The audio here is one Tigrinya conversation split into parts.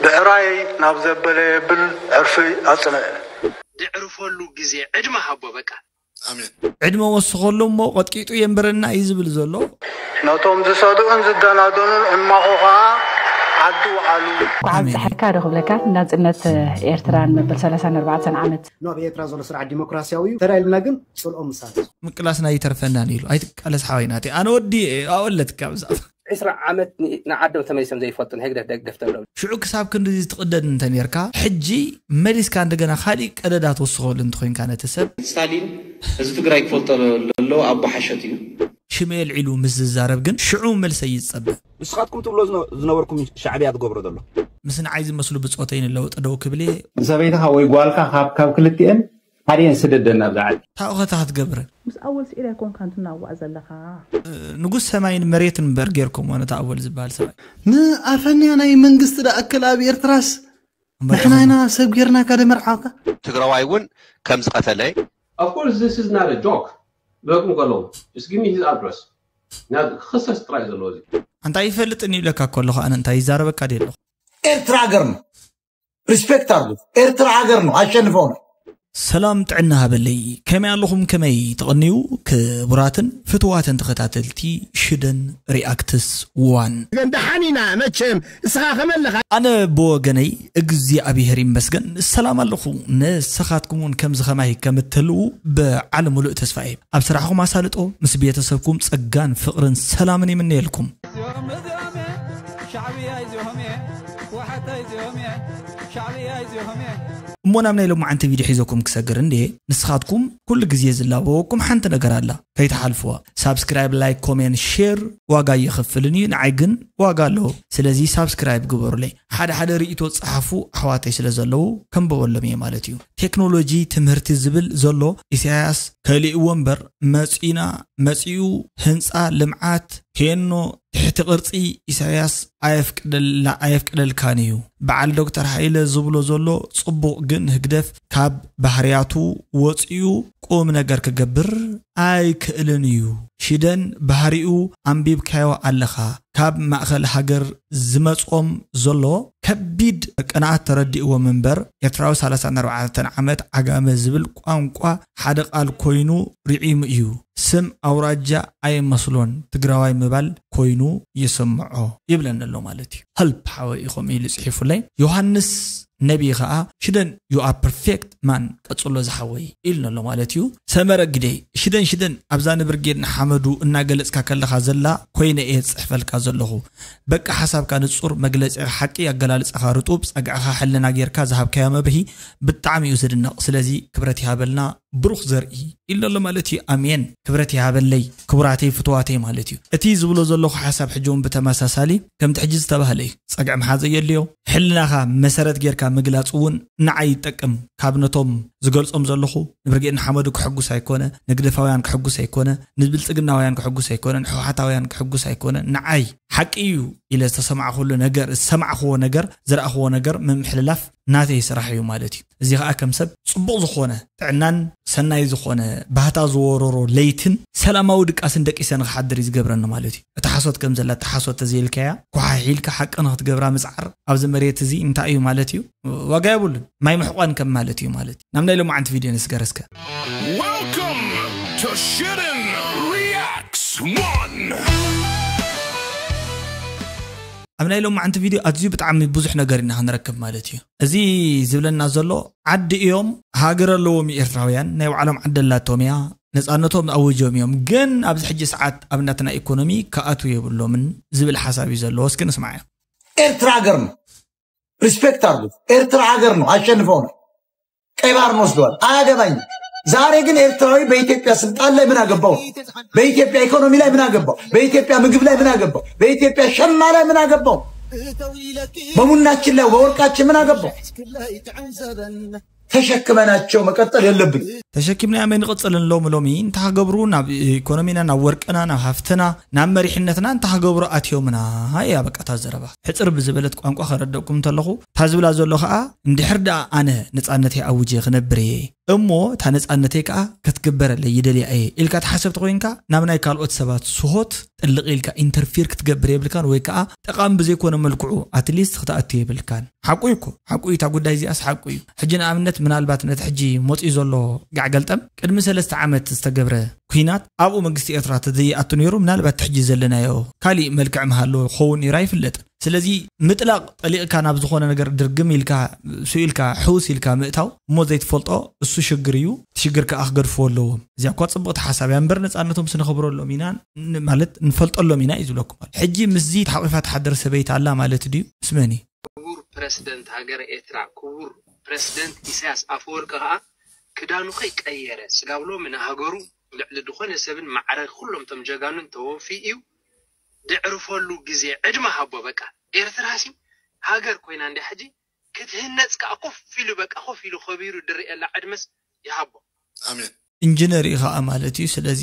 ብዕራይ ናብ ዘበለ የብል ዕርፊ ኣጽንዕ። ድዕርፈሉ ግዜ ዕድመ ሃቦ በቃ። ኣሜን። ዕድመ ወስኸሉ እሞ ቀጥቂጡ የንበረና እዩ ዝብል ዘሎ። ነቶም ዝሰድዑን ዝደናደኑን ዕማኾ ኸዓ ዓዲ ውዓሉ። እንኳዕ ኣብፀሐካ ዶ ክብለካ። ናፅነት ኤርትራን መበል ሰላሳን ኣርባዕተን ዓመት ኖ ኣብ ኤርትራ ዘሎ ስርዓት ዲሞክራሲያዊ እዩ ተዳይልና ግን ፅልኦ ምሳት ምቅላስና ይተርፈናን ኢሉ ኣይትቃለስ ሓወይ ናተይ ኣነ ወዲ ኣወለትካ ብዛዕባ ዕስራ ዓመት ንዓዶም ተመሊሶም ዘይፈልጡ ንህግደፍ ደገፍቲ ኣለዉ። ሽዑ ክሳብ ክንድዚ ትቕደድ እንተኔርካ ሕጂ መሊስካ እንደገና ካሊእ ቀደዳ ትወስኸሉ እንተኾይንካ ነቲ ሰብ ስታሊን እዚ ትግራይ ክፈልጦ ለለዎ ኣቦ ሓሸት እዩ። ሽመ የልዒሉ ምስ ዝዛረብ ግን ሽዑ መልሰይ ይጸበ። ንስኻትኩም ትብሎ ዝነ- ዝነበርኩም ሻዕብያ ትገብሮ ዘሎ ምስ ንዓይ ዝመስሉ ብጾተይ ንለውጥ ደው ክብል እየ። ንሰበይትኻ ወይ ጓልካ ካብ ካብ ክልቲኤን ሓደን ስደደን ናብዛ ዓዲ። ታውኸታ ክትገብር ምስ ኣወል ስዒድ ኣይኮንካን ትናዋእ ዘለኻ። ንጉስ ሰማይን መሬትን እምበር ጌርኩምዎ ነቲ ኣወል ዝበሃል ሰብኣይ። ንኣፈንያ ናይ መንግስቲ ደኣክል ኣብ ኤርትራስ ንሕና ኢና ሰብ ጌርናካ ደመርዓካ። ትግራዋይ እውን ከም ዝቐተለ Of course this is not a joke። ክደግሙ ከለዉ just give me his address እና ክኽሰስ ጥራይ ዘለዎ እዚ ኣንታ ይፈልጥን ይብለካ ከለኹ ኣነ እንታይ ይዛረበካ ድየ ኣለኹ። ኤርትራ ሃገር ነው። ሪስፔክት አርጉ። ኤርትራ ሀገር ነው። አሸንፈው ነው። ሰላም ጥዕና ሃበለይ ከመይ ኣለኹም ከመይ ተቐንዩ ክቡራትን ፍትዋትን ተኸታተልቲ ሽደን ሪኣክትስ ዋን ግን ደሓን ኢና መቸም እስኻ ከመለኻ ኣነ ብወገነይ እግዚኣብሔር ይመስገን ሰላም ኣለኹ ንስኻትኩም እውን ከምዚ ኸማይ ከም እትህልዉ ብዓል ሙሉእ ተስፋ እየ ኣብ ስራሕኹም ኣሳልጦ ምስ ቤተሰብኩም ጸጋን ፍቕርን ሰላምን ይምነየልኩም እሞ ናብ ናይ ሎማዓንቲ ቪድዮ ሒዘኩም ክሰግር እንዴ ንስኻትኩም ኩሉ ግዜ ዝላበወኩም ሓንቲ ነገር ኣላ ከይትሓልፍዋ ሳብስክራይብ ላይክ ኮሜንት ሼር ዋጋ እየኸፍልን እዩ ንዓይ ግን ዋጋ ኣለዎ ስለዚ ሳብስክራይብ ግበሩለይ ሓደ ሓደ ርእቶ ጸሓፉ ኣሕዋተይ ስለ ዘለዉ ከንበበሎም እየ ማለት እዩ ቴክኖሎጂ ትምህርቲ ዝብል ዘሎ ኢሳያስ ከሊእዎ እምበር መጺና መጺኡ ህንጻ ልምዓት ሄኖ ትሕቲ ቅርጺ ኢሳያስ ኣየፍቅደልካን እዩ። በዓል ዶክተር ሃይለ ዝብሎ ዘሎ ጽቡቕ ግን ህግደፍ ካብ ባህርያቱ ወጺኡ ቁም ነገር ክገብር ኣይክእልን እዩ። ሽደን ባህሪኡ ኣንቢብካዮ ኣለኻ። ካብ ማእኸል ሃገር ዝመጾም ዘሎ ከቢድ ቅንኣት ተረዲእዎም እምበር ኤርትራዊ ሰላሳን ኣርባዕተን ዓመት ዓጋመ ዝብል ቋንቋ ሓደ ቃል ኮይኑ ርዒሙ እዩ። ስም ኣውራጃ ኣየመስሎን ትግራዋይ ምባል ኮይኑ ይስምዖ ይብለኒ ኣሎ ማለት እዩ። Help ሓወይ ከምኡ ኢሉ ፅሒፉለይ። ዮሃንስ ነቢ ከዓ ሽደን you are perfect man ቀፅሎ ዝሓወይ ኢሉኒ ኣሎ ማለት እዩ። ሰመረ ግደይ ሽደን ሽደን ኣብዛ ንብርጌድ ንሓመዱ እናገለፅካ ከለኻ ዘላ ኮይነ እየ ዝፅሕፈልካ ዘለኹ። በቃ ሓሳብካ ንፁር መግለፂኻ ሓቂ ኣገላልፃኻ ርጡብ ፀግዕኻ ሕልና ጌርካ ዝሃብካዮ መብርሂ ብጣዕሚ እዩ ዝድነቕ ስለዚ ክብረት ይሃበልና ብሩኽ ዘርኢ ኢሉ ኣሎ ማለት እዩ ኣሜን ክብረት ይሃበለይ ክቡራተይ ፍትዋተይ ማለት እዩ እቲ ዝብሎ ዘለኹ ሓሳብ ሕጂ እውን ብተመሳሳሊ ከምቲ ሕጂ ዝተባህለ እዩ ጸግዒ ምሓዘ የድልዮ ሕልናኻ መሰረት ጌርካ ምግላጽ እውን ንዓይ ይጠቅም ካብ ነቶም ዝገልጾም ዘለኹ ንብርጌድ ንሓመዱ ክሕጉስ ኣይኮነ ንግደፋውያን ክሕጉስ ኣይኮነ ንብልጽግናውያን ክሕጉስ ኣይኮነ ንሕወሓታውያን ክሕጉስ ኣይኮነ ንዓይ ሓቂ እዩ ኢለ ዝተሰማዕኩሉ ነገር ዝሰማዕክዎ ነገር ዝረኣኽዎ ነገር ምምሕልላፍ ናተይ ስራሕ እዩ ማለት እዩ። እዚ ኸኣ ከም ሰብ ጽቡቕ ዝኾነ ጥዕናን ሰናይ ዝኾነ ባህታ ዝወረሮ ለይትን ሰላማዊ ድቃስን ደቂሰ ንኽሓድር እዩ ዝገብረኒ ማለት እዩ። እታ ሓሶት ከም ዘላ እታ ሓሶት ተዘይልካያ ኳሓሕ ኢልካ ሓቂ ንኽትገብራ ምጽዓር ኣብዚ መሬት እዚ እንታይ እዩ ማለት እዩ? ዋጋ የብሉን። ማይ ምሕቋን ከም ማለት እዩ ማለት እዩ። ናብ ናይ ሎማዓንቲ ቪድዮ ንስገር እስከ። Welcome to Shitten Reacts one. ኣብ ናይ ሎማዓንቲ ቪድዮ ኣዝዩ ብጣዕሚ ብዙሕ ነገር ኢና ክንረክብ ማለት እዩ እዚ ዝብለና ዘሎ ዓዲ እዮም ሃገር ኣለዎም ኤርትራውያን ናይ ባዕሎም ዓዲ ኣላቶም እያ ነፃነቶም ኣውጆም እዮም ግን ኣብዚ ሕጂ ሰዓት ኣብ ናትና ኢኮኖሚ ክኣትዉ የብሎምን ዝብል ሓሳብ እዩ ዘለዎ እስኪ ንስማዕ እዮም ኤርትራ ሀገር ነው ሪስፔክት አርጉት ኤርትራ ሀገር ነው አሸንፈው ነው ቀይ ባህር እንወስደዋል። አያገባኝም። ዛሬ ግን ኤርትራዊ በኢትዮጵያ ስልጣን ላይ ምን አገባው? በኢትዮጵያ ኢኮኖሚ ላይ ምን አገባው? በኢትዮጵያ ምግብ ላይ ምን አገባው? በኢትዮጵያ ሸማ ላይ ምን አገባው? በቡናችን ላይ በወርቃችን ምን አገባው? ተሸክመናቸው መቀጠል የለብን። ተሸኪምናዮም ኣይንቕጽልን ሎሚ ሎሚ እንታይ ክገብሩ ናብ ኢኮኖሚና ናብ ወርቅና ናብ ሃፍትና ናብ መሪሕነትና እንታይ ክገብሩ ኣትዮምና እያ በቃ እታ ዘረባ ሕጽር ብዝበለት ቋንቋ ከረደእኩም እንተለኹ እታ ዝብላ ዘሎ ኸኣ እንድሕር ደኣ ኣነ ነጻነተይ ኣውጀ ክነብር እየ እሞ እታ ነፃነተይ ከዓ ክትግበረለይ ይደልያ እየ ኢልካ ትሓሰብ ተኮይንካ ናብ ናይ ካልኦት ሰባት ስሆት ጥልቕ ኢልካ ኢንተርፊር ክትገብር የብልካን፣ ወይ ከዓ ጠቓሚ ብዘይኮነ መልክዑ ኣትሊስት ክትኣቱ የብልካን። ሓቁ እዩ እኮ፣ ሓቁ እዩ፣ እታ ጉዳይ እዚኣስ ሓቁ እዩ። ሕጂ ንኣብነት ምናልባት ነቲ ሕጂ መፂኡ ዘሎ ጋዕገልጠም ቅድሚ ሰለስተ ዓመት ዝተገብረ ኩናት ኣብኡ መንግስቲ ኤርትራ ተዘይኣቱ ነይሩ፣ ምናልባት እቲ ሕጂ ዘለናዮ ካሊእ መልክዕ ምሃሎ ክኸውን ነይሩ ኣይፍለጥን። ስለዚ ምጥላቕ ጠሊቕካ ናብ ዝኾነ ነገር ድርግም ኢልካ ስኢልካ ሕውስ ኢልካ ምእታው እሞ ዘይትፈልጦ እሱ ሽግር እዩ። እቲ ሽግር ከዓ ክገድፍዎ ኣለዎም። እዚኣ እኳ ፅብቕቲ ሓሳብ እያ እምበር ነፃነቶም ስነኽብረሎም ኢና ን- ማለት ንፈልጠሎም ኢና እዩ ዝብለኩም ኣሎ። ሕጂ ምስዚ ተሓቂፋ ትሓድር ሰበይቲ ኣላ ማለት ድዩ? ምስ መን እዩ? ክቡር ፕረስደንት ሃገረ ኤርትራ ክቡር ፕረስደንት ኢሳያስ ኣፈወርቂ ከኣ ክዳኑ ከይቀየረ ስጋብ ሎሚ ንሃገሩ ልዕሊ ዝኾነ ሰብን ማዕረ ኩሎም ቶም ጀጋኑን ተወፊኡ እዩ። ድዕርፈሉ ግዜ ዕድመ ሃቦ በቃ። ኤርትራሲ ሃገር ኮይና እንድያ ሕጂ ክትህነጽ ከኣ ኮፍ ኢሉ በቃ ኮፍ ኢሉ ከቢሩ ድርእየላ ዕድመስ ይሃቦ። ኣሜን። ኢንጂነር እዩ ከዓ ማለት እዩ። ስለዚ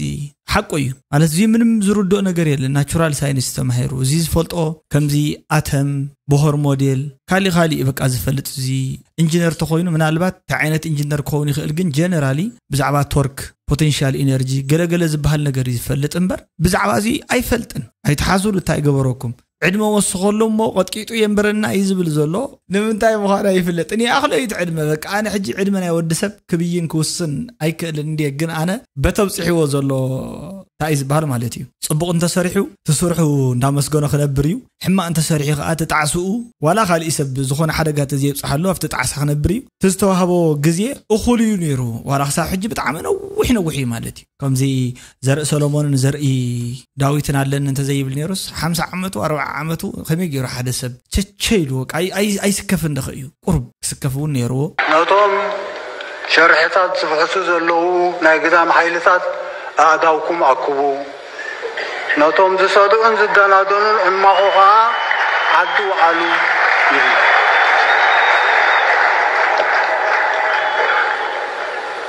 ሓቁ እዩ ማለት እዚ ምንም ዝርድኦ ነገር የለን። ናቹራል ሳይንስ ተማሂሩ እዚ ዝፈልጦ ከምዚ ኣተም ቦሆር ሞዴል ካሊእ ካሊእ በቃ ዝፈልጥ እዚ ኢንጂነር ተኮይኑ ምናልባት እንታይ ዓይነት ኢንጂነር ክኸውን ይኽእል፣ ግን ጀነራሊ ብዛዕባ ቶርክ ፖቴንሻል ኢነርጂ ገለገለ ዝበሃል ነገር እዩ ዝፈልጥ እምበር ብዛዕባ እዚ ኣይፈልጥን። ኣይትሓስሉ እንታይ ገበረኩም ዕድመ ወስኸሉ እሞ ቀጥቂጡ የንብረና እዩ ዝብል ዘሎ። ንምንታይ ምዃኑ ኣይፍለጥን። ይኣኽሎ እዩ እቲ ዕድመ። በቃ ኣነ ሕጂ ዕድመ ናይ ወዲ ሰብ ክብይን ክውስን ኣይክእልን እንድየ። ግን ኣነ በቲ ኣብፅሕዎ ዘሎ እንታይ እዩ ዝበሃል ማለት እዩ። ፅቡቕ እንተሰሪሑ እቲ ስርሑ እንዳመስገኖ ክነብር እዩ። ሕማቕ እንተሰሪሑ ከዓ እቲ ጣዕስኡ ዋላ ካሊእ ሰብ ዝኾነ ሓደጋ ተዘየብፅሓሉ ኣብቲ ጣዕሳ ክነብር እዩ። እቲ ዝተዋህቦ ግዜ እኹል እዩ ነይሩ። ዋላ ክሳብ ሕጂ ብጣዕሚ ነዊሕ ነዊሕ እዩ ማለት እዩ። ከምዚ ዘርኢ ሰሎሞንን ዘርኢ ዳዊትን ኣለኒ እንተዘይብል ነይሩስ ሓምሳ ዓመቱ ኣርብዓ ዓመቱ ከመይ ገይሩ ሓደ ሰብ ቸቸ ኢሉ በቃ ኣይ- ኣይ- ኣይስከፍን ደኸ እዩ። ቁሩብ ክስከፍ እውን ነይርዎ። ነቶም ሸርሕታት ዝፍሕሱ ዘለዉ ናይ ግዳም ሓይልታት ኣእዳውኩም ኣክቡ፣ ነቶም ዝሰድዑን ዝደናደኑን ዕማኾ ኸዓ ዓዲ ውዓሉ ይብል።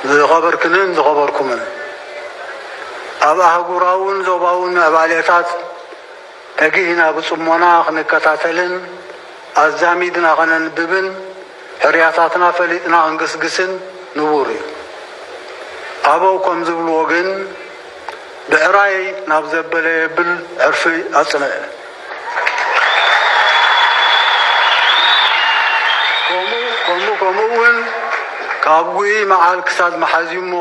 ዝኸበርክንን ዝኸበርኩምን ኣብ ኣህጉራውን ዞባውን ምዕባሌታት ተጊህና ብጽሞና ክንከታተልን ኣዛሚድና ከነንብብን ሕርያታትና ፈሊጥና ክንግስግስን ንቡር እዩ። ኣበው ከም ዝብልዎ ግን ብዕራይ ናብ ዘበለ የብል ዕርፊ ኣጽንዕ። ከምኡ ከምኡ ከምኡ እውን ካብ ጉይ መዓል ክሳድ መሓዝዩ እሞ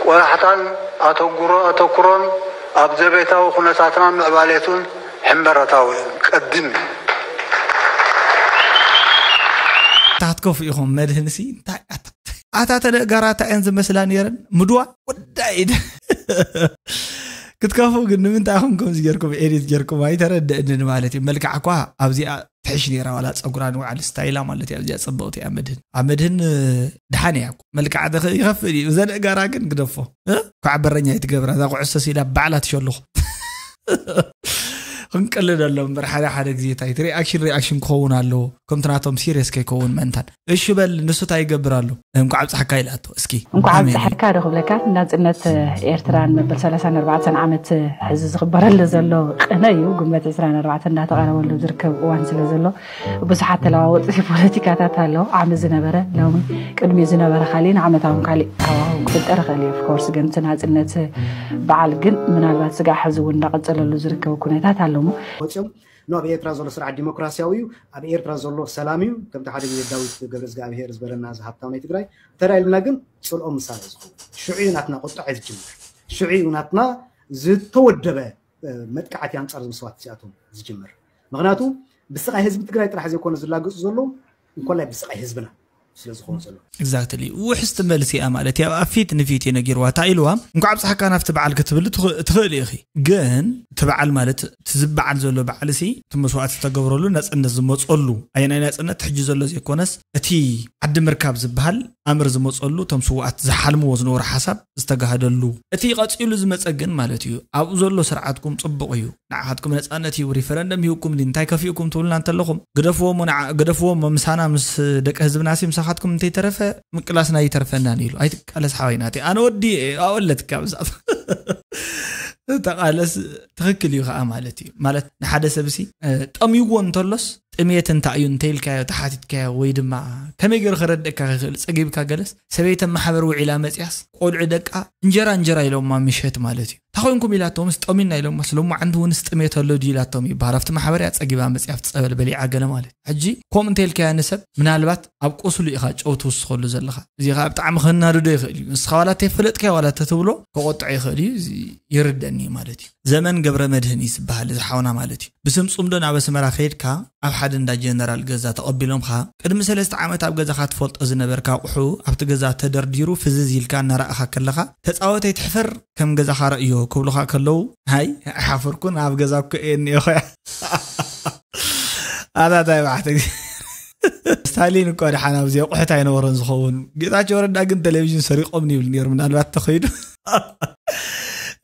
ቆላሕታን ኣተጉሮ ኣተኩሮን ኣብ ዘቤታዊ ኩነታትናን ምዕባሌቱን ሕመረታዊ እዩ። ቀድም እዩ። ታትከፉ ኢኹም መድህንሲ እንታይ ኣታ ኣታ ተነጋራታ እየን ዝመስላ ነይረን ምድዋ ጉዳይ ክትከፉ ግን ንምንታይ ኢኹም ከምዚ ጌርኩም ኤዲት ጌርኩም ኣይተረድእንን ማለት እዩ። መልክዕ እኳ ኣብዚኣ ትሕሽ ነይራ ዋላ ፀጉራ ንውዓል ስታይላ ማለት እዩ። ኣብዚኣ ፅብቕቲ እያ መድህን ኣብ መድህን ድሓን እያ እኮ። መልክዓ ደኸ ይኸፍእ እዩ ዘነጋራ ግን ግደፎ። ኳዓ በረኛ ይትገብራ እዛ ኩዕሶ ሲላ ባዕላ ትሸልኹ ክንቅልደሎም እምበር ሓደ ሓደ ግዜታት ሪኣክሽን ሪኣክሽን ክኸውን ኣለዎ። ከምቲ ናቶም ሲሪየስ ከይከውን ምእንታን እሺ በል ንሱ እንታይ ይገብር ኣሎ። እንኳዕ ኣብፅሓካ ኢላቶ እስኪ እንኳዕ ኣብፅሓካ ዶ ክብለካ ናፅነት ኤርትራን መበል ሰላሳን ኣርባዕተን ዓመት ሕዚ ዝኽበረሉ ዘሎ ቅነ እዩ። ግንቦት ዕስራን ኣርባዕተን እናተቐረበሉ ዝርከብ እዋን ስለ ዘሎ ብዙሓት ተለዋወጥቲ ፖለቲካታት ኣለዉ። ዓሚ ዝነበረ ሎሚ ቅድሚ ዝነበረ ካሊእን ዓመታውን ካሊእ ሃዋህው ክፍጠር ይኽእል እዩ። ኦፍኮርስ ግን እቲ ናፅነት በዓል ግን ምናልባት ስጋዕ ሕዚ እውን እንዳቐፀለሉ ዝርከቡ ኩነታት ኣለሞ ወፂኦም ኖ ኣብ ኤርትራ ዘሎ ስርዓት ዲሞክራሲያዊ እዩ፣ ኣብ ኤርትራ ዘሎ ሰላም እዩ። ከምቲ ሓደ ግዜ ዳዊት ገብረዝግኣብሄር ዝበለና እዚ ሃብታም ናይ ትግራይ እንተ ኢልና ግን ፅልኦ ምሳሌ ዝኸውን ሽዑ እዩ ናትና ቁጥዐ ዝጅምር። ሽዑ እዩ ናትና ዝተወደበ መጥቃዕቲ ኣንፃር መስዋእቲ እዚኣቶም ዝጅምር። ምክንያቱ ብስቃይ ህዝቢ ትግራይ ጥራሕ ዘይኮነ ዝላገፁ ዘለዉ እንኮላይ ብስቃይ ህዝብና ስለ ዝኾኑ ዘሎ። Exactly ውሕስቲ መልሲ እያ ማለት እያ ኣብ ፊት ንፊት እዩ ነጊርዋ እታ ኢልዋ እንኳዕ ኣብፅሓካ ናብቲ በዓል ክትብል ትኽእል ኢኺ ግን እቲ በዓል ማለት እቲ ዝበዓል ዘሎ በዓል ሲ እቲ መስዋእቲ ዝተገብረሉ ናፅነት ዝመፀሉ ኣየናይ ናፅነት ሕጂ ዘሎ ዘይኮነስ እቲ ዓዲ ምርካብ ዝበሃል ኣምር ዝመፀሉ እቶም ስውኣት ዝሓልምዎ ዝነበሩ ሓሳብ ዝተጋህደሉ እቲ ቀፂሉ ዝመፀ ግን ማለት እዩ ኣብኡ ዘሎ ስርዓትኩም ፅቡቕ እዩ ንዓኻትኩም ነፃነት ሂቡ ሪፈረንደም ሂብኩም ድዩ እንታይ ከፊእኩም ትብሉና እንተለኹም ግደፍዎ እሞ ንዓ- ግደፍዎ እሞ ምሳና ምስ ደቂ ህዝብና ሲ ምሳኻትኩም እንተይተረፈ ምቅላስና ኣይተርፈናን ኢሉ ኣይትቃለስ ሓወይ ናተይ ኣነ ወዲ ኣወለትካ ምሳት ተቃለስ ትኽክል እዩ ከዓ ማለት እዩ ማለት ንሓደ ሰብ ሲ ጠምይዎ እንተሎስ ጥሜት እንታይ እዩ እንተኢልካዮ፣ ተሓቲትካዮ፣ ወይ ድማ ከመይ ገይሩ ከረድእካ ይኽእል? ጸጊብካ ገለስ፣ ሰበይተ ማሕበር ውዒላ መጽያስ፣ ቆልዑ ደቃ እንጀራ እንጀራ ኢሎማ ምሸት ማለት እዩ። "እንታይ ኮይንኩም?" ኢላቶምስ፣ "ጠሚና" ኢሎማስ፣ "ሎማዓንቲ እውንስ ጥሜት ኣሎ ድዩ?" ኢላቶም ይበሃል። ኣብቲ ማሕበር እያ ጸጊባ መጽያ፣ ኣብቲ ጸበል በሊዓ ገለ ማለት እዩ። ሕጂ ከምኡ እንተኢልካዮ ንሰብ፣ ምናልባት ኣብ ቁስሉ ኢኻ ጨው ትውስኸሉ ዘለኻ። እዚ ኸኣ ብጣዕሚ ከናድዶ ይኽእል እዩ። ንስኻ ዋላ ተይፈለጥካዮ ዋላ ተትብሎ፣ ከቆጥዖ ይኽእል እዩ። እዚ ይርደኒ ማለት እዩ። ዘመን ገብረ መድህን እዩ ዝበሃል እዚ ሓውና ማለት እዩ። ብስም ጽምዶ ናብ ኣስመራ ከይድካ ኣብ ሓደ እንዳ ጀነራል ገዛ ተቐቢሎምኻ፣ ቅድሚ ሰለስተ ዓመት ኣብ ገዛኻ ትፈልጦ ዝነበርካ ኣቑሑ ኣብቲ ገዛ ተደርዲሩ ፍዝዝ ኢልካ እናረኣኻ ከለኻ፣ "ተጻወት ኣይትሕፈር፣ ከም ገዛኻ ረእዮ" ክብሉኻ ከለዉ፣ "ሃይ ኣይሓፈርኩን፣ ኣብ ገዛ እኮ እየ እኒኤ" ኾያ። ኣታ ታይ ባሕቲ። ስታሊን እኮ ደሓን ኣብዚ ኣቑሑት ኣይነበሮን ዝኸውን። ጌታቸው ረዳ ግን ቴሌቪዥን ሰሪቖም ይብል ነይሩ፣ ምናልባት ተኸይዱ።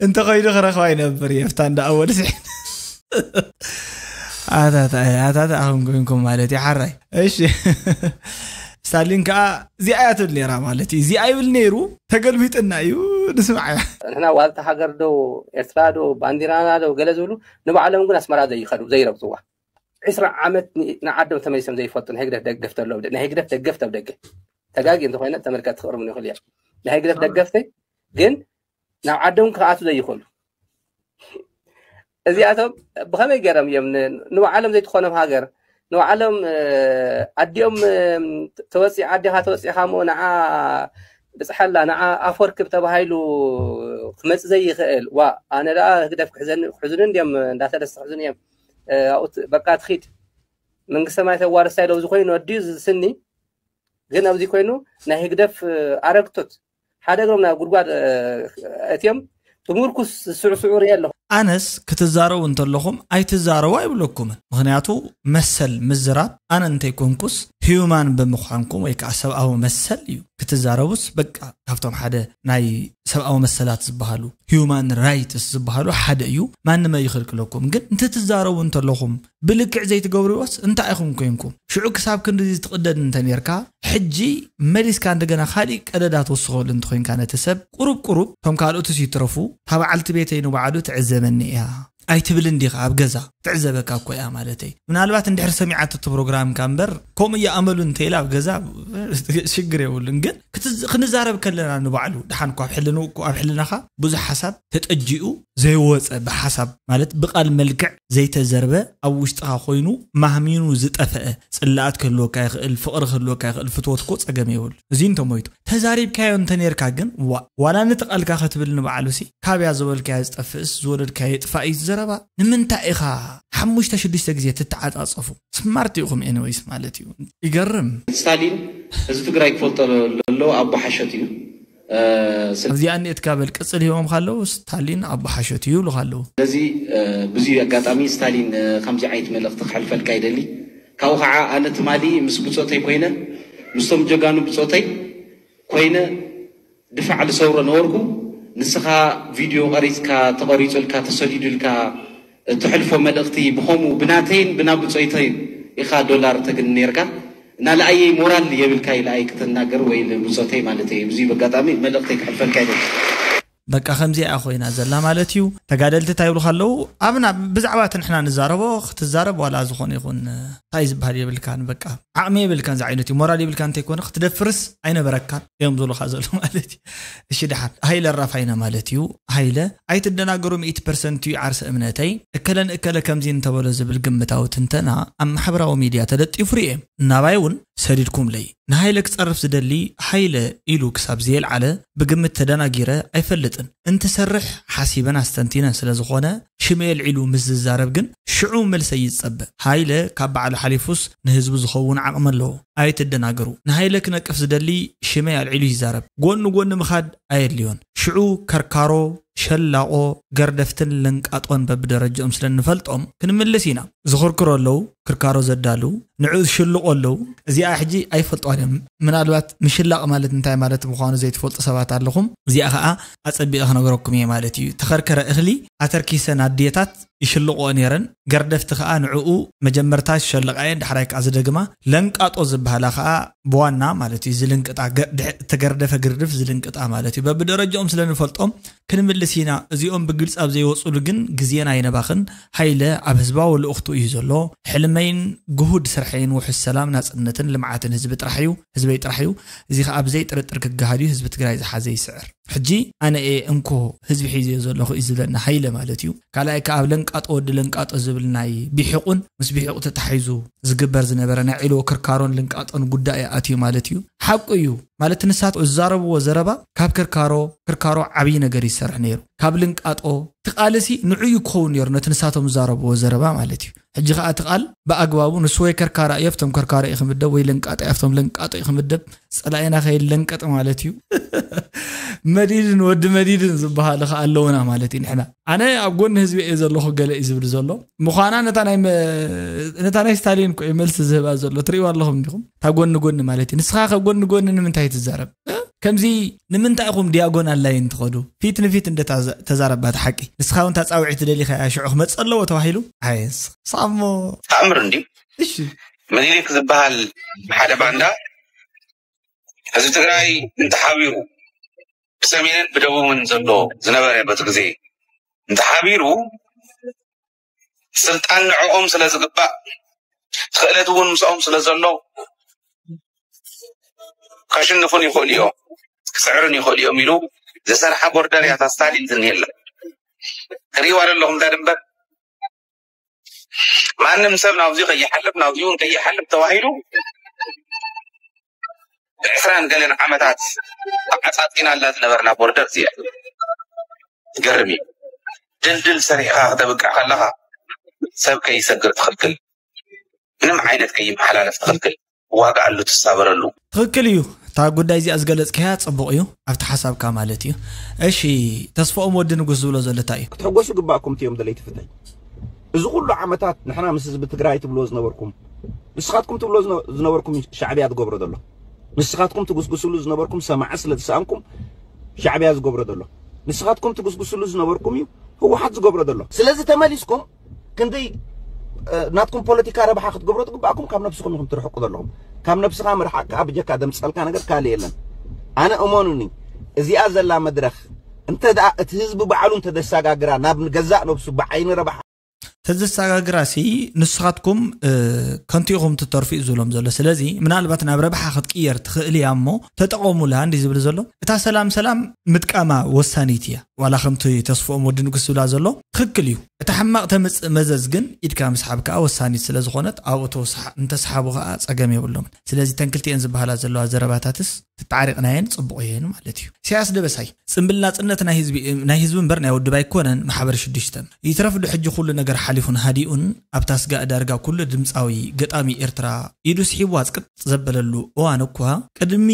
እንተኸይዱ ክረኽባ ይነብር እየ፣ ፍታ እንዳ ኣወል ስሒን። ኣታታ፣ ኣታታ ኣኹም ኮይንኩም ማለት እዩ፣ ሓራይ። እሺ። ስታሊን ከኣ እዚኣ እያ ትብል ነይራ ማለት እዩ። እዚኣ ይብል ነይሩ፣ ተገልቢጥና እዩ፣ ንስምዓያ። ንሕና ዋልታ ሃገር ዶ፣ ኤርትራ ዶ፣ ባንዲራና ዶ፣ ገለ ዝብሉ፣ ንባዕሎም ግን ኣስመራ ዘይኸዱ፣ ዘይረግጽዋ። ዕስራ ዓመት ን-፣ ንዓዶም ተመሊሶም ዘይፈልጡ፣ ናይ ህግደፍ ደገፍቲ ኣለዉ። ናይ ህግደፍ ደገፍቲ ኣብ ደገ። ተጋጊ እንተኾይነ ተመልከትቲ ክእርሙኒ ይኽእሉ እዮም። ናይ ህግደፍ ደገፍቲ ግን ናብ ዓዶም ክኣቱ ዘይኽእሉ። እዚኣቶም ብኸመይ ገይሮም እዮም ን-፣ ንባዕሎም ዘይትኾኖም ሃገር፣ ንባዕሎም፣ እ፣ ኣዲኦም፣ እ፣ ተወፂ-፣ ኣዴኻ ተወፂኻ እሞ ንዓ ብፅሓላ፣ ንዓ ኣፈወርቂ ተባሂሉ ክመፅእ ዘይኽእል? ዋ፣ ኣነ ደኣ ህግደፍ ክሕዘኒ፣ ክሕዙኒ እንዲዮም፣ እንዳተደስተ ክሕዙኒ እዮም። እ፣ ኣብኡ ት-፣ በቃ ትኺድ። መንግስተ ሰማይ ተዋርሳ ኢለ ኣብዚ ኮይኑ ኣዲኡ ዝስኒ፣ ግን ኣብዚ ኮይኑ ናይ ህግደፍ፣ እ፣ ኣረግቶት ሓደ እግሮም ናብ ጉድጓድ፣ እ፣ እትዮም ብምርኩስ ዝስዕስዑ ርኢ ኣለኹ። ኣነስ ክትዛረቡ እንተለኹም ኣይትዛረቡ ኣይብለኩምን። ምኽንያቱ መሰል ምዝራብ ኣነ እንተይኮንኩስ ሂዩማን ብምዃንኩም ወይ ከዓ ሰብኣዊ መሰል እዩ። ክትዛረቡስ በቃ ካብቶም ሓደ ናይ ሰብኣዊ መሰላት ዝበሃሉ፣ ሂዩማን ራይትስ ዝበሃሉ ሓደ እዩ። ማንም ኣይኽልክለኩም። ግን እንትትዛረቡ እንተለኹም ብልክዕ ዘይትገብርዎስ እንታይ ኢኹም ኮንኩም? ሽዑ ክሳብ ክንድዚ ትቕደድ እንተ ኔርካ፣ ሕጂ መሊስካ እንደገና ካሊእ ቀደዳ ትውስኸሉ እንተኾይንካ ነቲ ሰብ፣ ቁሩብ ቁሩብ፣ እቶም ካልኦትስ ይትረፉ፣ እታ በዓልቲ ቤተይ ንባዕሉ ትዕዘበኒ እያ ኣይትብልን ዲኻ? ኣብ ገዛ ትዕዘበካ እኮ እያ ማለተይ። ምናልባት እንድሕር ሰሚዓቶ እቲ ፕሮግራምካ እምበር፣ ከምኡ እያ ኣመሉ እንተ ኢላ ኣብ ገዛ ሽግር የብሉን። ግን ክትዝ-፣ ክንዛረብ ከለና ንባዕሉ፣ ደሓን እኮ ኣብ ሕልንኡ እኮ፣ ኣብ ሕልናኻ ብዙሕ ሓሳብ ተጠጂኡ ዘይወፀ፣ ብሓሳብ ማለት ብቃል መልክዕ ዘይተዘርበ፣ ኣብ ውሽጥኻ ኮይኑ ማህሚኑ ዝጠፈአ ጽላኣት ክህልወካ ይኽእል፣ ፍቕሪ ክህልወካ ይኽእል፣ ፍትወት እኮ ጸገም የብሉ። እዚ እንተሞይቱ ተዛሪብካዮ እንተ ኔርካ ግን፣ ዋ-፣ ዋላ ነቲ ቃልካ ክትብል ንባዕሉሲ፣ ካብያ ዝበልካዮ ዝጠፍእስ ዝወለድካዮ ይጥፋእ እዩ ዘረባ። ንምንታይ ኢኻ ሓሙሽተ ሽዱሽተ ግዜ ትተዓጻጸፉ? ስማርት ኢኹም ኤኒዌይስ ማለት እዩ። ይገርም። ስታሊን ህዝቢ ትግራይ ክፈልጦ ዘሎ ኣቦ ሓሸት እዩ። እ፣ ስለ- ኣብዚኣ እንዴት ካበል ቅጽል ሂቦም ካለው ስታሊን ኣቦ ሓሸት እዩ ይብሉ ካለው። ስለዚ፣ እ፣ ብዙይ ኣጋጣሚ ስታሊን፣ እ፣ ከምዚ ዓይነት መልእኽቲ ክሕልፈልካ ይደሊ። ካብኡ ከዓ ኣነ ትማሊ ምስ ብጾተይ ኮይነ፣ ምስቶም ጀጋኑ ብጾተይ ኮይነ ድፋዕ ዝሰውሮ ነበርኩ። ንስኻ ቪድዮ ቀሪጽካ፣ ተቐሪጹልካ፣ ተሰዲዱልካ፣ እትሕልፎ መልእኽቲ ብኸምኡ ብናተይን ብናብ ብጾይተይን ኢኻ ዶላር ተግኒ ነይርካ። እና ለኣየይ ሞራል የብልካ ኢለ ኣይ ክትናገር ወይ ብጾተይ ማለት እዩ። ብዙይ በጋጣሚ መልእኽተይ ክሕልፈልካ ይደሊ። በቃ ከምዚኣ ኮይና ዘላ ማለት እዩ። ተጋደልቲ እንታይ ይብሉ ከለዉ፣ ኣብና ብዛዕባ እቲ ንሕና ንዛረቦ ክትዛረብ ዋላ ዝኾነ ይኹን እንታይ ዝበሃል የብልካን። በቃ ዓቕሚ የብልካን፣ ዝዓይነቱ ሞራል የብልካን እንተይኮነ ክትደፍርስ ኣይነበረካን እዮም ዝብሉኻ ዘሎ ማለት እዩ። እሺ፣ ደሓን ሃይለ ራፋይና ማለት እዩ። ሃይለ፣ ኣይትደናገሩ፣ ሚእቲ ፐርሰንት እዩ ዓርሰ እምነተይ። እከለን እከለ ከምዚ እንተበሎ ዝብል ግምታዊ ትንተና ኣብ ማሕበራዊ ሚድያ ተለጢፉ ርኤ። እናባይ እውን ሰዲድኩምለይ። ንሃይለ ክጸርፍ ዝደሊ ሃይለ ኢሉ ክሳብ ዘየልዓለ ብግምት ተደናጊረ ኣይፈልጥን። እንትሰርሕ ሓሲበን ኣስተንቲነን ስለ ዝኾነ ሽመይ ኣልዒሉ ምስ ዝዛረብ ግን ሽዑ መልሰይ ይጸበ። ሃይለ ካብ ባዕሉ ሓሊፉስ ንህዝቡ ዝኸውን ዓቕሚ ኣለዎ። ኣይትደናገሩ። ንሃይለ ክነቅፍ ዝደሊ ሽመይ ኣልዒሉ ይዛረብ። ጎኒ ጎኒ ምኻድ ኣየድልዮን። ሽዑ ከርካሮ፣ ሸላቆ፣ ገርደፍትን ለንቃጦን በብደረጃኦም ስለ እንፈልጦም ክንምልስ ኢና። ዝኽርክሩ ኣለዉ፣ ክርካሮ ዘዳልዉ፣ ንዑ ዝሽልቑ ኣለዉ። እዚኣ ሕጂ ኣይፈልጥዋን እዮም። ምናልባት ምሽላቕ ማለት እንታይ ማለት ምዃኑ ዘይትፈልጡ ሰባት ኣለኹም። እዚኣ ኸኣ ኣጸቢቐ ክነግረኩም እየ ማለት እዩ። ተኸርከረ እኽሊ ኣተርኪሰን ኣዴታት ይሽልቆ ነይረን። ገርደፍቲ ከዓ ንዕኡ መጀመርታ ዝሸልቃየን ዳሕራይ ከዓ ዝደግማ። ለንቃጦ ዝበሃላ ከዓ ብዋና ማለት እዩ ዝልንቅጣ፣ ገ- ድሕ- እተገርደፈ ግርድፍ ዝልንቅጣ ማለት እዩ። በብደረጃኦም ስለ ንፈልጦም ክንምልስ ኢና። እዚኦም ብግልፂ ኣብ ዘይወፅሉ ግን ግዜና ኣይነባኽን። ሃይለ ኣብ ህዝባዊ ልእኽቱ እዩ ዘሎ። ሕልመይን ግሁድ ስርሐይን ውሑስ ሰላም፣ ናፅነትን ልምዓትን ህዝቢ ጥራሕ እዩ፣ ህዝበይ ጥራሕ እዩ። እዚ ከዓ ብዘይ ጥርጥር ክገሃድ እዩ። ህዝቢ ትግራይ ዝሓዘ ይስዕር። ሕጂ ኣነ እየ እንኮ ህዝቢ ሒዘዮ ዘለኹ እዩ ዝብለና ሃይለ ማለት እዩ። ካልኣይ ከዓ ኣብ ለንቃጦ ወዲ ለንቃጦ ዝብል ናይ ቢሒቁን ምስ ቢሒቁ ተታሒዙ ዝግበር ዝነበረ ናይ ዒልዎ ክርካሮን ልንቃጦን ጉዳይ ኣትዩ ማለት እዩ። ሓቁ እዩ ማለት ንሳት ዝዛረብዎ ዘረባ ካብ ክርካሮ ክርካሮ ዓብዪ ነገር ይሰርሕ ነይሩ። ካብ ልንቃጦ ትቃልሲ ንዑ እዩ ክኸውን ነይሩ ነቲ ንሳቶም ዝዛረብዎ ዘረባ ማለት እዩ። ሕጂ ከዓ እቲ ቃል ብኣግባቡ ንሱ ወይ ከርካራ እዮ፣ ኣብቶም ከርካራ እዩ ክምደብ ወይ ለንቃጦ ኣብቶም ለንቃጦ እዩ ክምደብ። ፀላኢና ከይለንቀጥ ማለት እዩ። መዲድን ወዲ መዲድን ዝበሃሉ ከዓ ኣለውና ማለት እዩ። ንሕና ኣነ ኣብ ጎኒ ህዝቢ እየ ዘለኹ ገለ እዩ ዝብል ዘሎ ምዃና ነታ ናይ መ- ነታ ናይ ስታሊን እኮ እዩ መልሲ ዝህባ ዘሎ። ትርእይዋ ኣለኹም እንዲኹም እታ ጎኒ ጎኒ ማለት እዩ። ንስኻ ከ ጎኒ ጎኒ ንምንታይ ትዛረብ? ከምዚ ንምንታይ ኢኹም ዲያጎናል ላይን ትኸዱ? ፊት ንፊት እንደ ተዛረባት ሓቂ ንስኻ እውን ታፃውዒት ደሊኻ እያ ሽዑ ክመፅ ኣለዎ ተባሂሉ። ኣየስ ሳሞ ተኣምር እንዲ እሺ ምኒልክ ዝበሃል ሓደ ባንዳ ህዝቢ ትግራይ እንተሓቢሩ ብሰሜንን ብደቡብን ዘሎ ዝነበረ በቲ ግዜ እንተሓቢሩ ስልጣን ንዕኦም ስለ ዝግባእ ክእለት እውን ምስኦም ስለ ዘሎ ከሽንፉን ይኽእሉ እዮም ክስዕሩን ይኽእሉ እዮም ኢሉ ዝሰርሓ ቦርደር እያ እታ ስታሊን ዝኒሄላ። ትሪእዋ ዘለኹም እዛ ድንበር ማንም ሰብ ናብዚ ከይሓልፍ ናብዚ እውን ከይሓልፍ ተባሂሉ ብዕስራን ገለን ዓመታት ዓፃፂናላ ዝነበርና ቦርደር እዚኣ ትገርም እዩ። ድልድል ሰሪሕኻ ክተብቅዕ ከለኻ ሰብ ከይሰግር ትኽልክል፣ ምንም ዓይነት ከይመሓላለፍ ትኽልክል፣ ዋጋ ኣሉ ትሳበረሉ። ትኽክል እዩ። እታ ጉዳይ እዚኣ ዝገለፅካያ ፅቡቕ እዩ ኣብቲ ሓሳብካ ማለት እዩ። እሺ ተስፋኦም ወዲ ንጉስ ዝብሎ ዘሎ እንታይ እዩ? ክትሕጎሱ ግባእኩም እዮም ደለይቲ ፍትሒ። እዚ ኩሉ ዓመታት ንሕና ምስ ህዝቢ ትግራይ ትብልዎ ዝነበርኩም ንስኻትኩም ትብሎ ዝነ- ዝነበርኩም ሻዕብያ ዝገብሮ ዘሎ ንስኻትኩም ትጉስጉስሉ ዝነበርኩም ሰማዒ ስለ ዝሰኣንኩም ሻዕብያ ዝገብሮ ዘሎ ንስኻትኩም ትጉስጉስሉ ዝነበርኩም እዩ ህወሓት ዝገብሮ ዘሎ ስለዚ ተመሊስኩም ክንደይ ናትኩም ፖለቲካ ረብሓ ክትገብሮ ትግባእኩም ካብ ነብስኹም ኢኹም ትርሕቁ ዘለኹም ካብ ነብስኻ ምርሓቅ ከዓ ብጀካ ደምፀልካ ነገር ካልእ የለን ኣነ እመኑኒ እዚኣ ዘላ መድረኽ እንተ ደኣ እቲ ህዝቢ ባዕሉ እንተደሳጋግራ ናብ ገዛእ ነብሱ ብዓይኒ ረብሓ ተዘሳጋግራ ሲ ንስኻትኩም ከንቱ ኢኹም ትተርፉ እዩ ዝብሎም ዘሎ ስለዚ ምናልባት ናብ ረብሓ ክትቅየር ትኽእል እያ እሞ ተጠቐሙላ እንዲ ዝብል ዘሎ እታ ሰላም ሰላም ምጥቃማ ወሳኒት እያ ዋላ ከምቲ ተስፍኦም ወዲ ንጉስ ዝብላ ዘሎ ትኽክል እዩ እቲ ሕማቕ ተምፅእ መዘዝ ግን ኢድካ ምስሓብ ከዓ ወሳኒት ስለ ዝኾነት ኣብኡ እንተስሓቡ ከዓ ፀገም የብሎም ስለዚ ተንክልቲኤን ዝበሃላ ዘለዋ ዘረባታትስ ተጣሪቕናየን ጽቡቕ እየን ማለት እዩ። ኢሳያስ ደበሳይ ጽምብል ናጽነት ናይ ህዝቢ ናይ ህዝቢ እምበር ናይ ውድብ ኣይኮነን ማሕበር ሽዱሽተ ይትረፍ ዶ ሕጂ ኩሉ ነገር ሓሊፉን ሃዲኡን ኣብታ ስጋእ ዳርጋ ኩሉ ድምጻዊ ገጣሚ ኤርትራ ኢዱ ስሒቡ ኣጽቅጥ ዘበለሉ እዋን እኳ ቅድሚ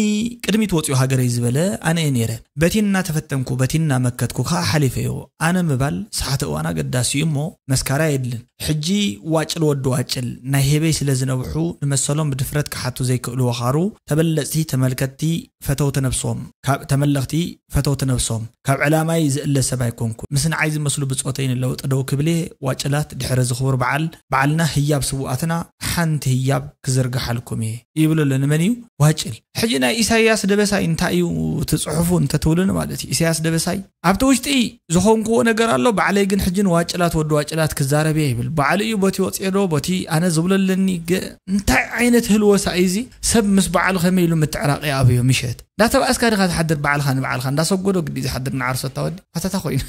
ቅድሚት ወጽኡ ሃገረይ ዝበለ ኣነ እየ ነይረ በቲ እናተፈተንኩ በቲ እናመከትኩ ከዓ ሓሊፈዮ ኣነ ምባል ሰሓተ እዋን ኣገዳሲ እዩ እሞ መስካራ የድልን ሕጂ ዋጭል ወዲ ዋጭል ናይ ሄበይ ስለ ዝነብሑ ንመሰሎም ብድፍረት ክሓቱ ዘይክእሉ ወኻሩ ተበለጽቲ ተመልከትቲ ፈተውቲ ነብሶም ካብ ተመለኽቲ ፈተውቲ ነብሶም ካብ ዕላማይ ዝእለ ሰብ ኣይኮንኩ ምስ ንዓይ ዝመስሉ ብጾተይ ንለውጢ ደው ክብል እየ ዋጭላት ድሕሪ ዝኽቡር በዓል በዓልና ህያብ ስውኣትና ሓንቲ ህያብ ክዝርግሓልኩም እየ ይብሉ ኣሎ ንመን እዩ ዋጭል ሕጂ ናይ ኢሳያስ ደበሳይ እንታይ እዩ እቲ ጽሑፉ እንተትብሉኒ ማለት እዩ ኢሳያስ ደበሳይ ኣብቲ ውሽጢ ዝኾንክዎ ነገር ኣሎ ባዕለይ ግን ሕጂ ንዋጭላት ወዲ ዋጭላት ክዛረብ እየ ይብል ባዕሉ እዩ ቦቲ ወፅዮ ዶ ቦቲ ኣነ ዝብሎ ኣለኒ ገ እንታይ ዓይነት ህልወሳ እዩ እዚ ሰብ ምስ ባዕሉ ከመይ ኢሉ ምትዕራቕ ይኣብዮ ምሸት እንዳተባእስካ ድኻ ትሓድር ባዕልኻ ንባዕልኻ እንዳሰጎዶ ግዲ ዝሓድር ንዓርሶታ ወዲ ኣታታ ኮይኑ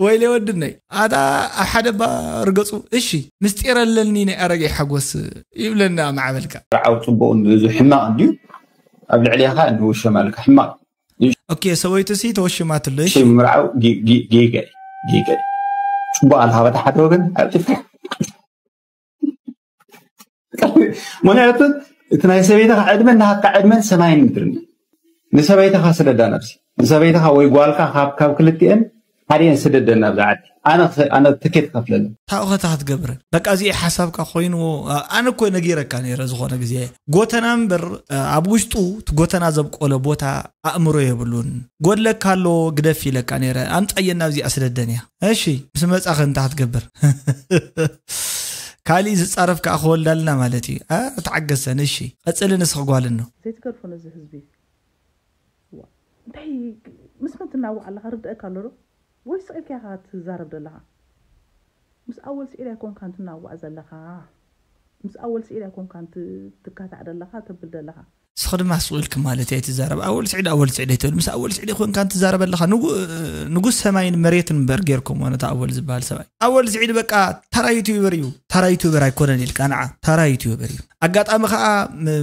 ወይለ ወድነይ ኣታ ኣብ ሓደ ባ ርገፁ እሺ ምስጢር ኣለኒ ናይ ኣረገይ ሓጎስ ይብለና ማዕበልካ ርዓው ፅቡቕ ብዙ ሕማቕ እንድዩ ኣብ ልዕሊኻ ንውሸማልካ ሕማቕ ኦኬ ሰበይቱ ሲ ተወሽማትሉ እሺ ምምርዓው ጌገ ጌገ ጽቡቅ ኣልካ በታ ሓደ ወገን ኣብ ጥፍሕ ምክንያቱ እቲ ናይ ሰበይትኻ ዕድመ ናካ ዕድመን ሰማይን ምድርን ንሰበይትኻ ስደዳ ነብሲ ንሰበይትኻ ወይ ጓልካ ካብ ካብ ክልቲኤን ሓደን ስደደና ኣብዚ ዓዲ ኣነ ኸ- ኣነ ትኬት ከፍለሉ ታውኸታ ክትገብር በቃ እዚ ሓሳብካ ኮይኑ ኣነ እኮ ነጊረካ ነረ ዝኾነ ግዜ ጎተና እምበር ኣብ ውሽጡ እቲ ጎተና ዘብቆለ ቦታ ኣእምሮ የብሉን። ጎድለካ ኣሎ ግደፍ ኢለካ ነረ ኣምፃየና ኣብዚ ኣስደደን እያ። እሺ ምስ መፃኸ እንታይ ክትገብር? ካሊእ ዝፃረፍ ከዓ ክወልዳልና ማለት እዩ። ተዓገሰን እሺ ቀፅልን እስኽጓልን ነው ዘይትገድፎ ነዚ ህዝቢ እንታይ ምስ መን ትናዋዕ ኣለኻ ርድአካ ኣሎ ዶ ወይ ስቕ ኢልካ ኢኻ ትዛረብ ዘለኻ ምስ ኣወል ስዒድ ኣይኮንካን ትናዋዕ ዘለኻ ምስ ኣወል ስዒድ ኣይኮንካን ትካታዕ ዘለኻ ተብል ዘለኻ ንስኺ ድማ ስቕ ኢልኪ ማለት እያ ትዛረብ ኣወል ስዒድ ኣወል ስዒድ ኣይትብል ምስ ኣወል ስዒድ ይኮንካ ትዛረብ ኣለኻ ንጉስ ሰማይን መሬትን እምበር ጌርኩም ነታ ኣወል ዝበሃል ሰብኣይ ኣወል ስዒድ በቃ ተራ ዩቱበር እዩ ተራ ዩቱበር ኣይኮነን ኢልካ ንዓ ተራ ዩቱበር እዩ ኣጋጣሚ ከዓ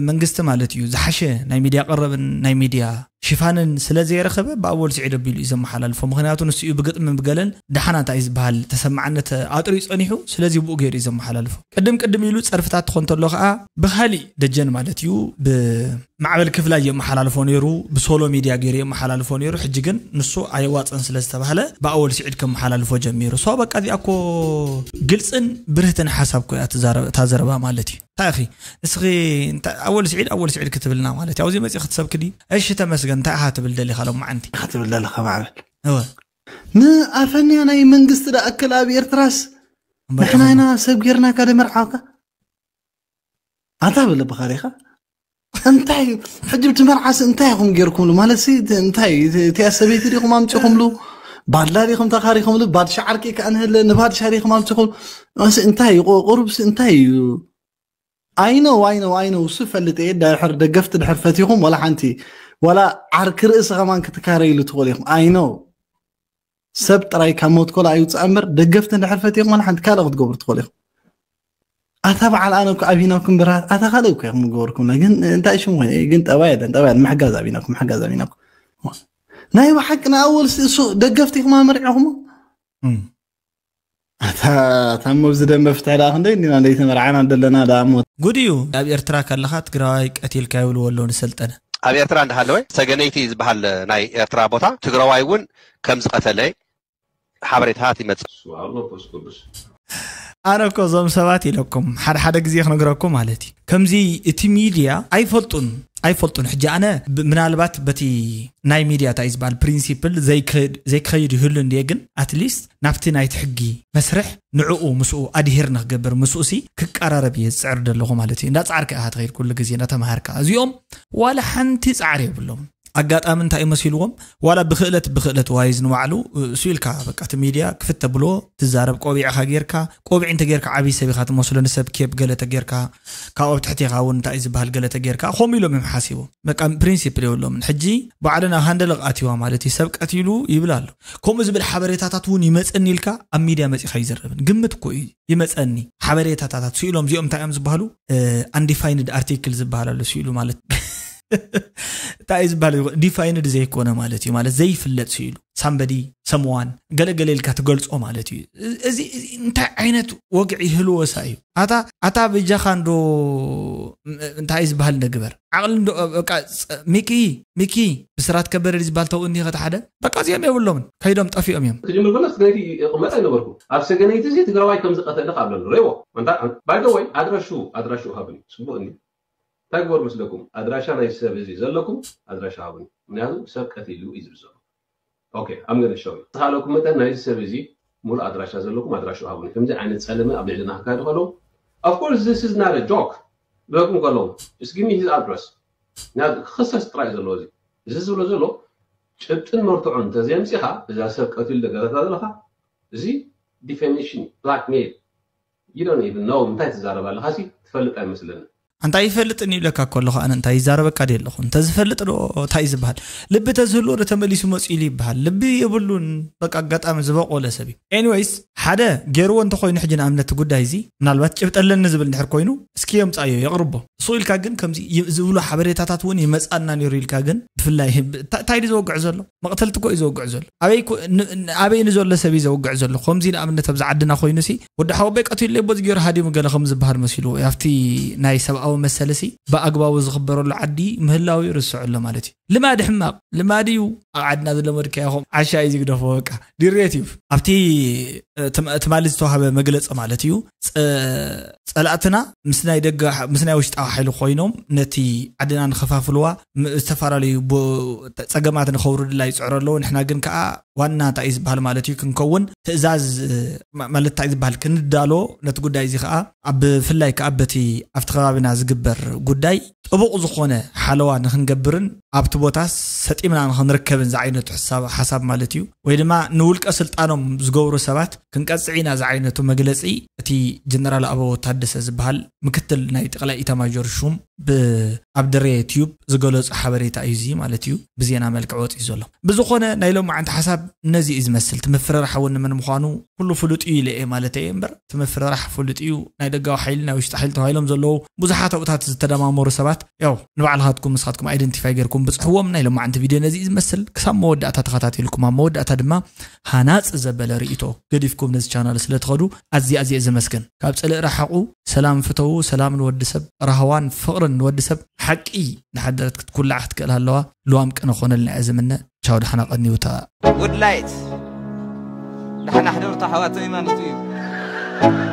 መንግስቲ ማለት እዩ ዝሓሸ ናይ ሚድያ ቀረብን ናይ ሚድያ ሽፋንን ስለ ዘይረኸበ ብኣወል ስዒድ ኣቢሉ እዩ ዘመሓላልፎ ምክንያቱ ንሱ እዩ ብግጥሚ ብገለን ደሓና እንታይ ዝበሃል ተሰማዕነት ኣጥርዩ ፀኒሑ ስለዚ ብኡ ገይሩ እዩ ዘመሓላልፎ ቅድም ቅድም ኢሉ ፀርፍታት ትኾን ተሎ ከዓ ብካሊእ ደጀን ማለት እዩ ብማዕበል ክፍላይ የመሓላልፎ ነይሩ ብሶሎ ሚድያ ገይሩ የመሓላልፎ ነይሩ ሕጂ ግን ንሱ ኣየዋፅን ስለ ዝተባህለ ብኣወል ስዒድ ከመሓላልፎ ጀሚሩ ሶ በቃ እዚኣ እኮ ግልፅን ብርህትን ሓሳብ እኮ እያ እታ ዘረባ ማለት እዩ እንታይ ኢኺ እስኺ ኣወል ስዒድ ኣወል ስዒድ ክትብልና ማለት እዩ ኣብዚ መፂ ክትሰብክ ድዩ እሺ ተመስገን እንታይ ኢኻ ትብል ደሊኻ ሎማዓንቲ ክትብል ደለኻ ማዕበል እወ ንኣፈንያ ናይ መንግስቲ ዳኣክል ኣብ ኤርትራስ ንሕና ኢና ሰብ ጌርናካ ደመርዓካ ኣታ ብለ ብኻሪኻ እንታይ እዩ ሕጂ ብቲ መርዓሲ እንታይ ኢኹም ጌርኩምሉ ማለት እንታይ እቲያ ሰበይቲ ዲኹም ኣምፂኹምሉ ባድላ ዲኹም ተኻሪኹምሉ ባድሻ ዓርኪ ከኣ ንህለ ንባድሻ ዲኹም ኣምፂኹም እንታይ እዩ ቁሩብሲ እንታይ እዩ ኣይነው ኣይነው ኣይነው እሱ ፈልጥ እየ ድሕር ደገፍቲ ድሕር ፈቲኹም ወላ ሓንቲ ወላ ዓርኪ ርእሲ ከማን ክትካረይሉ ትኽእሉ ኢኹም ኣይነው ሰብ ጥራይ ካብ ሞት ኮላ ኣይውፅእ እምበር ደገፍቲ እንድሕር ፈቲኹም ወላ ሓንቲ ካልእ ክትገብሩ ትኽእሉ ኢኹም ኣታ በዓል ኣነ እኮ ኣቢናኩም ብርሃት ኣታ ካልእ እኮ ኢኹም ገበርኩም ግን እንታይ ሽም ኮይኑ ግን ጠባ የለን ጠባ የለን ምሕጋዝ ኣቢናኩም ምሕጋዝ ኣቢናኩም ናይ ብሓቂ ንኣወል እሱ ደገፍቲ ኢኹም ኣመሪዕኹም ኣታ ታሞ ኣብዚ ደም መፍትሒ ደኣ ክንደይ እንዲና እንደይተመርዓና ዘለና ደኣ ሞት ጉድ እዩ ኣብ ኤርትራ ከለኻ ትግራዋይ ቀቲልካ ይብልዎ ኣለዉ ንሰልጠነ ኣብ ኤርትራ እንዳሃለወ ሰገነይቲ ዝበሃል ናይ ኤርትራ ቦታ ትግራዋይ እውን ከም ዝቐተለ ሓበሬታት ይመጽእ። ስብሓት መንፈስ ቅዱስ። ኣነ እኮ እዞም ሰባት ኢለኩም ሓደ ሓደ ግዜ ክነግረኩም ማለት እዩ ከምዚ እቲ ሚድያ ኣይፈልጡን ኣይፈልጡን ሕጂ ኣነ ምናልባት በቲ ናይ ሚድያ እንታይ ዝበሃል ፕሪንሲፕል ዘይክኸይድ ይህሉ እንድየ ግን ኣትሊስት ናብቲ ናይቲ ሕጊ መስርሕ ንዕኡ ምስኡ ኣድሄር ንክገብር ምስኡ ሲ ክቀራረብ እየ ዝፅዕር ዘለኹ ማለት እዩ እንዳፃዕርካ ኢኻ ትኸይድ ኩሉ ግዜ እንዳተምሃርካ እዚኦም ዋላ ሓንቲ ፃዕሪ የብሎም ኣጋጣሚ እንታይ መሲልዎም ዋላ ብክእለት ብክእለት ዋይዝ ንባዕሉ እሱ ኢልካ በቃ እቲ ሚድያ ክፍት ተብሎ ትዛረብ ቆቢዕካ ጌርካ ቆቢዕ እንተ ጌርካ ዓብይ ሰብ ኢኻ ትመስሎ ንሰብ ኬብ ገለ ተጌርካ ካብኡ ኣብ ትሕቴኻ እውን እንታይ ዝበሃል ገለ ተጌርካ ከምኡ ኢሎም እዮም ሓሲቦም በቃ ፕሪንሲፕል የብሎምን ሕጂ ባዕልና ሃንደለቕ ኣትዋ ማለት እዩ ሰብ ቀቲሉ ይብል ኣሎ ከምኡ ዝብል ሓበሬታታት እውን ይመፀኒ ኢልካ ኣብ ሚድያ መፂኻ ይዝረብን ግምት እኮ እዩ ይመፀኒ ሓበሬታታት ስኢሎም እዚኦም እንታይ እዮም ዝበሃሉ undefined article ዝበሃል ኣሎ ስኢሉ ማለት እንታይ እዩ ዝበሃል ዲፋይንድ ዘይኮነ ማለት እዩ ማለት ዘይፍለጥ ስኢሉ ሳምበዲ ሰምዋን ገለገለ ኢልካ ትገልፆ ማለት እዩ እዚ እንታይ ዓይነት ወግዒ ይህልወሳ እዩ ኣታ ኣታ በጃኻ እንዶ እንታይ ዝበሃል ንግበር ዓቕሊ እንዶ በቃ ሚኪ ሚኪ ብስራት ከበደ ዝበሃል ተው እንዲኸ ሓደ በቃ እዚኦም የብሎምን ከይዶም ጠፊኦም እዮም ክጅምር ከሎ ሰገነይቲ ይቕመጥ ኣይነበርኩ ኣብ ሰገነይቲ እዚ ትግራዋይ ከም ዝቐተለ ካብ ለሉ ረይዎ ባይደወይ ኣድራሹ ኣድራሹ ሃብኒ ፅቡቅ እንዲ እንታይ ግበሩ መስለኩም ኣድራሻ ናይ ሰብ እዚ ዘለኩም ኣድራሻ ሃብኒ ምክንያቱ ሰብ ቀቲሉ እዩ ዝብል ዘሎ ኦኬ I'm gonna show you ተኻለኩም መጠን ናይዚ ሰብ እዚ ሙሉእ ኣድራሻ ዘለኩም ኣድራሻ ሃቡኒ ከምዚ ዓይነት ጸለመ ኣብ ልዕልና ክካየዱ ከለዉ of course this is not a joke ክበኩም ከለዉ just give me his address ክኸሰስ ጥራይ ዘለዎ እዚ እዚ ዝብሎ ዘሎ ጭብጥን መርትዖን እንተዘየምፂኻ እዛ ሰብ ቀቲሉ ደገረታ ዘለኻ እዚ defamation blackmail you don't even know እንታይ ትዛረብ ኣለኻ ሲ ትፈልጥ ኣይመስለኒ ኣንታ ይፈልጥን ይብለካ እኮ ኣለኹ ኣነ እንታይ ይዛረበካ ድየ ኣለኹ እንተዝፈልጥ ዶ እንታይ እዩ ዝበሃል ልቢ ተዝህልዎ ዶ ተመሊሱ መፅኡ ኢሉ ይበሃል ልቢ የብሉን በቃ ኣጋጣሚ ዝበቆለ ሰብ እዩ ኤኒወይስ ሓደ ገይርዎ እንተኮይኑ ሕጂ ንኣብነት እቲ ጉዳይ እዚ ምናልባት ጭብጢ ኣለኒ ዝብል እንድሕር ኮይኑ እስኪ የምፃዮ የቕርቦ እሱ ኢልካ ግን ከምዚ ይ- ዝብሉ ሓበሬታታት እውን ይመፃና ነይሩ ኢልካ ግን ብፍላይ ብ- ታ- እንታይ ድዩ ዘወግዕ ዘሎ መቕተልቲ እኮ እዩ ዘውግዕ ዘሎ ኣበይ ኮ- ን- ን- ኣበይ ንዘሎ ሰብ እዩ ዘውግዕ ዘሎ ከምዚ ንኣብነት ኣብዚ ዓድና ኮይኑ ሲ ወዲ ሓወበይ ቀቲሉ እቦ ዝገይሩ ሃዲሙ ገለ ከም ዝበሃል መሲሉ ኣብቲ ናይ ሰብኣዊ መሰልሲ ብኣግባቡ ዝኽበረሉ ዓዲ ምህላው ይርስዑ ኣሎ ማለት እዩ። ልማድ ሕማቕ ልማድ እዩ። ኣብ ዓድና ዝለመድካዮ ኹም ዓሻ እዩ ዝግደፎ። በቃ ድሬት እዩ። ኣብቲ ትማሊ ዝተዋሃበ መግለፂ ማለት እዩ፣ ፀላእትና ምስ ናይ ደገ ምስ ናይ ውሽጣዊ ሓይሊ ኮይኖም ነቲ ዓድና ንኸፋፍልዋ፣ ዝተፈላለዩ ፀገማት ንኸውርድላ ይፅዕሩ ኣለዉ። ንሕና ግን ከዓ ዋና እንታይ እዩ ዝበሃል ማለት እዩ ክንከውን ትእዛዝ ማለት እንታይ ዝበሃል ክንዳሎ፣ ነቲ ጉዳይ እዚ ከዓ ኣብ ብፍላይ ከዓ በቲ ኣብቲ ከባቢና ዝግበር ጉዳይ ጥቡቕ ዝኾነ ሓለዋ ንክንገብርን ኣብቲ ቦታ ሰጢምና ንክንርከብን ዝዓይነቱ ሓሳብ ማለት እዩ። ወይ ድማ ንውልቀ ስልጣኖም ዝገብሩ ሰባት ክንቀፅዕ ኢና ዝዓይነቱ መግለፂ እቲ ጀነራል ኣበባው ታደሰ ዝበሃል ምክትል ናይ ጠቕላይ ኢታማጆር ሹም ኣብ ድሬ ቲዩብ ዝገለፁ ሓበሬታ እዩ እዚ ማለት እዩ። ብዜና መልክዕ ወፂኡ ዘሎ። ብዝኾነ ናይ ሎማዓንቲ ሓሳብ ነዚ እዩ ዝመስል። እቲ ምፍርራሕ እውን ንመን ምዃኑ ኩሉ ፍሉጥ እዩ ኢለ እየ ማለት እየ እምበር፣ እቲ ምፍርራሕ ፍሉጥ እዩ። ናይ ደጋዊ ሓይሊ ናይ ውሽጢ ሓይሊ ተባሂሎም ዘለዉ ብዙሓት ኣብታት ዝተደማመሩ ሰባት ያው ንባዕልኻትኩም ንስኻትኩም ኣይደንቲፋይ ጌርኩም ብፅሕዎም። ናይ ሎማዓንቲ ቪድዮ ነዚ እዩ ዝመስል። ክሳብ መወዳእታ ተኸታተልኩም ኣብ መወዳእታ ድማ ሃናፂ ዘበለ ርእይቶ ገዲፍኩም ነዚ ቻናል ስለ ትኸዱ ኣዝየ ኣዝየ ዘመስግን። ካብ ፅልእ ረሓቑ። ሰላም ፍተዉ። ሰላም ንወዲ ሰብ፣ ራህዋን ፍቕርን ንወዲ ሰብ። ሓቂ ንሓደረት ክትኩላዕ ክትክእል ኣለዋ። ልዋም ቅነ ኮነልና እየ ዝምነ። ቻው፣ ደሓና ቀንዩታ። ውድላይት ደሓና ሕደሩታ ኣሕዋተይ ማለት እዩ።